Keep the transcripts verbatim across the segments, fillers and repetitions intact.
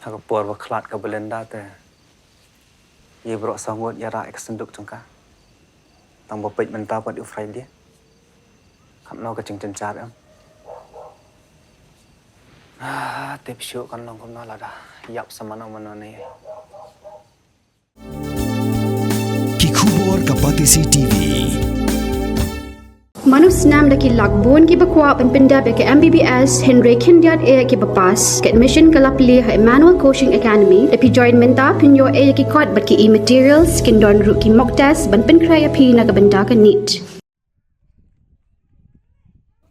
Ha ka por ba khlad ka Belinda te, ïa baroh saw ngut ïa rah ïa ka synduk jong ka. Tang ba peit mynta pat u Friday. Katno ka jingjynjar em. Ah, tip shuh kan long kumno lada ïap sa mano mano ne. Ki khubor ka Batesi T V. Mano snam da ki lak bun kiba kwah ban pyndep ïa ka M B B S hynrei khyndiat eh kiba pass. Ka admission ka la plie ha Emmanuel Coaching Academy. Da phi join mynta phin ïoh eh ïa ki kot bad ki e-materials, kin don ruh ki mock test ban pynkhreh ïa phi na ka bynta ka NEET.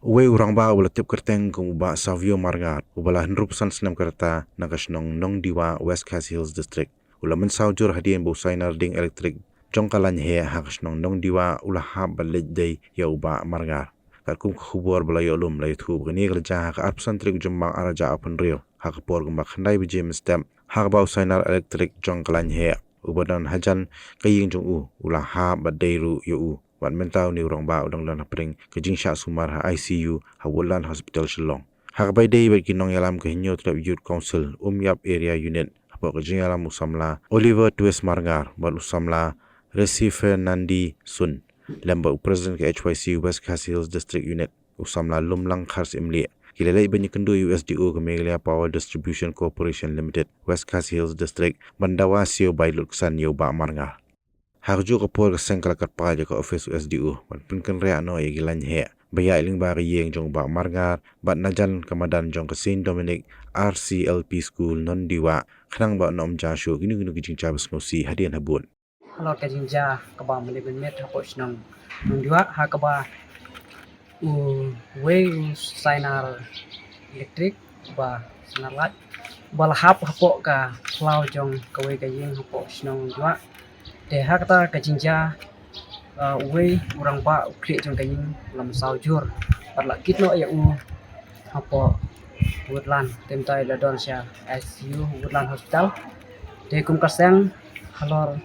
Uwei u rangbah uba la tip kyrteng kum u Bah Savio Marngar, uba la hynriewphew san snem ka rta, na ka shnong Nongdiwah, West Khasi Hills District, u la mynsaw jur hadien ba u Sainar Ding Electric jong ka lain heh ha ka shnong Nongdiwah u la hap bad leit dei ïa u Bah Marngar. Katkum ka khubor ba la ïoh lum, la ïathuh ba kane ka la jia ha ka arphew san tarik u Jymmang arhajar arphew hynriew, ha ka por kumba khyndai baje mynstep, ha kaba u Sainar Electric jong ka lain heh, uba don hajan ka ïing jong u, u la hap bad dei ruh ïa u. Bad mynta une u rangbah u dang don hapdeng ka jingshah sumar ha I C U ha Woodland Hospital Shillong. Ha kaba ïadei bad ki nongïalam ka Hynñiewtrep Youth Council, Umïap Area Unit, hapoh ka jingïalam u samla Oliver Twist Marngar bad u samla Resi Fernandi Sun, lem bad u President ka H Y C West Khasi Hills District Unit, u samla Lumlang Khar Syiemlieh, ki la leit ban ïakynduh ïa u S D O ka Meghalaya Power Distribution Corporation Limited, West Khasi Hills District, ban dawa siew bai lutksan ïa u Bah Marngar. Ha kajuh ka por ka seng ka la kyrpad ïa ka ophis u S D O ban pynkynriah noh ïa ki lain heh ba ïaid lyngba ka ïing jong u Bah Marngar bad najan ka madan jong ka Saint Dominic R C L P School Nongdiwah, khnang ba un ym jia shuh kino kino ki jingjia ba sngewsih hadien habud. Halor ka jingjia kaba mynmiet mynmiet hapoh shnong Nongdiwah, ha kaba uwei u Sainar Electric, ba Sainar Light, ba la hap hapoh ka khlaw jong kawei ka ïing hapoh shnong Nongdiwah. Te ha kata ka jingjia, uh, uwei u rangbah u khlieh jong ka ïing la mynsaw jur bad la kit noh ïa u hapoh Woodland, te mynta la don sha I C U Woodland Hospital. Te kum ka seng halor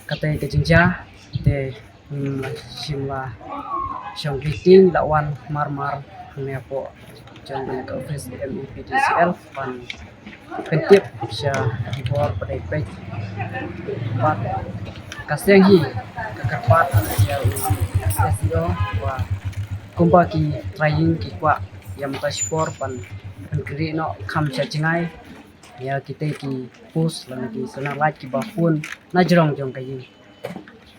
katei ka jingjia, te ngim la shim la shong kti, la wan marmar hangne hapoh jong kane ka office M E P D C L ban pyntip sha ki bor ba dei peit. Bad ka seng hi ka kyrpad ïa u S D O ba kumba ki trai ïing ki kwah ïa mynta shipor ban pynkynriah noh kham sha jngai ïa kitei ki post lane ki solar light kiba pun na jrong jong ka ïing.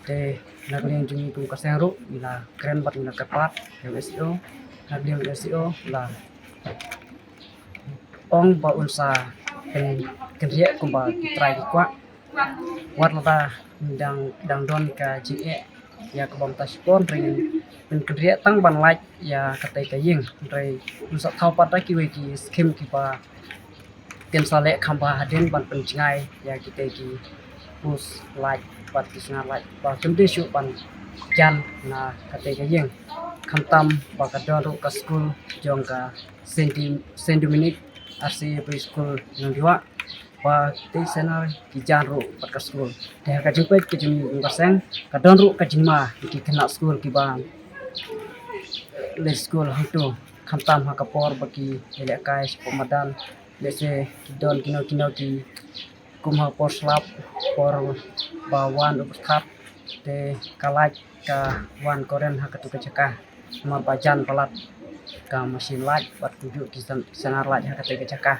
Te na ka liang jong ngi kum ka seng ruh ngi la kren bad ngi la kyrpad ïa u S D O, na ka liang u S D O la ong ba un sa pynkynriah kumba ki trai ki kwah. Wat lada dang, dang don ka jingeh ïa kaba mynta shipor, hynrei ngin pynkynriah tang ban lait ïa katei ka ïing, hynrei un sa thaw pat da kiwei ki skim kiba kin sa leh kham bha hadien ban pynjngai ïa kitei ki post light bad ki solar light ba kin dei shuh ban jan na katei ka ïing. Khamtam ba ka don ruh ka skul jong ka Saint Di-, Saint Dominic R C L P School Nongdiwah, ba tei sena ki jan ruh bad ka skul. Te ha ka jingpeit ka jingmut ka seng ka don ruh ka jingma ki khynnah skul kiba leit skul hangto, khamtam ha ka por ba ki ïalehkai shapoh madan. Lehse ki don kino kino ki kum ha por slap, por ba wan u pyrthat, te ka light ka wan current ha katu ka jaka. Namar ba jan palat ka machine light bad kumjuh ki san-, solar light ha katei ka jaka.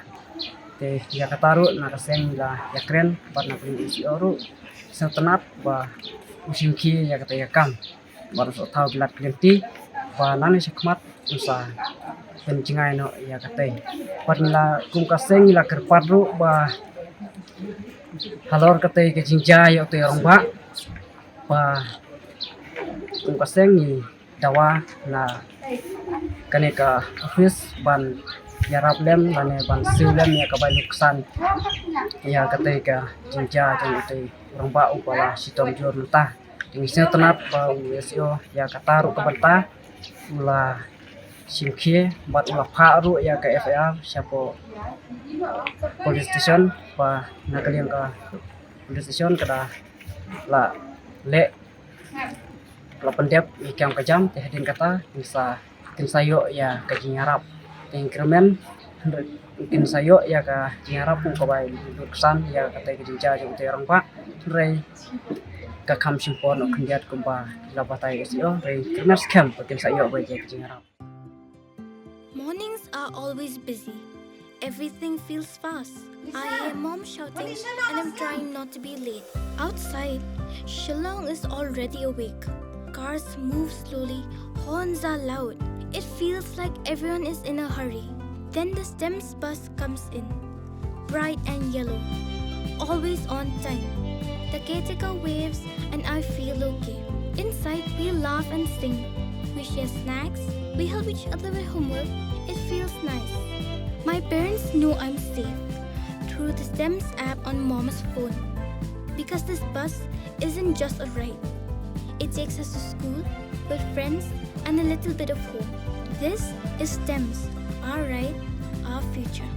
Te ïa kata ruh na ka seng la ïakren bad na ka liang u S D O ruh sngewtynnat ba u shim khie ïa katei ka kam. Bad u sa thaw ki lad ki lynti ba nangne shakhmat un sa pynjngai noh ïa katei. Bad ngi la kum ka seng ngi la kyrpad ruh ba halor katei ka jingjia ïa utei u rangbah ba kum ka seng ngi dawa na kane ka office ban ïarap lem lane ban siew lem ïa ka bai lutksan ïa katei ka jingjia jong utei u rangbah uba la shitom jur mynta. Te ngi sngewtynnat ba u S D O ïa kata ruh ka bynta u la shim khie bad u la phah ruh ïa ka F I R shapoh police station, ba na ka liang ka police station ka da la leh, la pyndep ïa ka kam ka jam. Te hadien kata kin sa, kin sa ïoh ïa ka jingïarap. Te ngi kyrmen hynrei Kin sa ïoh ïa ka jingïarap u kaba lut ksan ïa kata ka jingjia jong utai u rangbah. Hynrei ka kham shim por noh khyndiat kumba la batai ka sio, hynrei kyrmen skhem ba kin sa ïoh ba ïa ka jingïarap. Mornings are always busy. Everything feels fast. I hear mom shouting and I'm trying not to be late. Outside, Shillong is already awake. Cars move slowly, horns are loud. It feels like everyone is in a hurry. Then the STEMS bus comes in, bright and yellow, always on time. The caretaker waves and I feel okay. Inside, we laugh and sing. We share snacks. We help each other with homework. It feels nice. My parents know I'm safe through the STEMS app on mom's phone. Because this bus isn't just a ride, it takes us to school, with friends, and a little bit of home. This is STEMS, our ride, our future.